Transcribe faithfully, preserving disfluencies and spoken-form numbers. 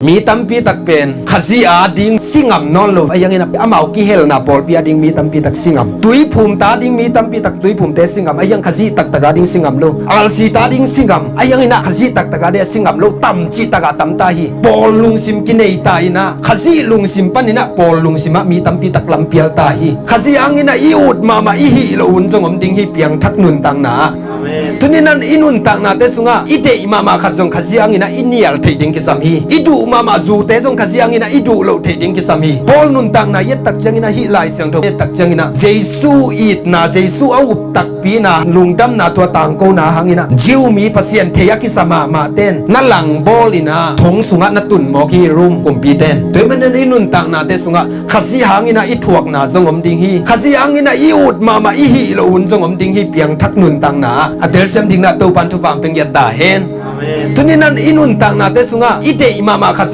Mi tampi tak pen Khazih a ding si ngam nawn lo, ahi hangin ah amau kihelna pawlpi a ding mi tampi tak si ngam. Tuiphumte a ding mi tampi tak tuiphumte si ngam, ahi hang Khazih taktak a ding si ngam lo. Alsite a ding si ngam, ahi hangin ah Khazih taktak a ding si ngam lo, tam cihtak a tam ta hi. Pawl lungsim kinei ta in ah, Khazih lungsim panin ah Pawl lungsim ah mi tampi tak lampial ta hi. Khazih hangin ah i ut mahmah i hih loh hun zong om ding hi, piangthak nuntakna ah. Tuni in ah i nuntaknate sungah i deih mahmah khat zong Khazih hangin ah i nial theih ding kisam hi. I duh mahmah zute zong Khazih hangin ah i duh loh theih ding kisam hi. Paul nuntakna i et tak ciangin ah, hih Lai Siangtho i et tak ciangin ah, Jesu itna, Jesu a up takpina, lungdamna, tua tangkona hangin ah Jew mi Pasian thei a kisa mahmahte in na langbawl in ah thong sungah na tun mawk hi, Rom kumpite in. Tua ahih manin i nuntaknate sungah Khazih hangin ah i thuakna zong om ding hi. Khazih hangin ah i ut mahmah i hih loh hun zong om ding hi, piangthak nuntakna ah. A telsiam dingin ah Topa'n thupha hong pia ta hen. Tuni in ah i nuntaknate sungah i deih mahmah khat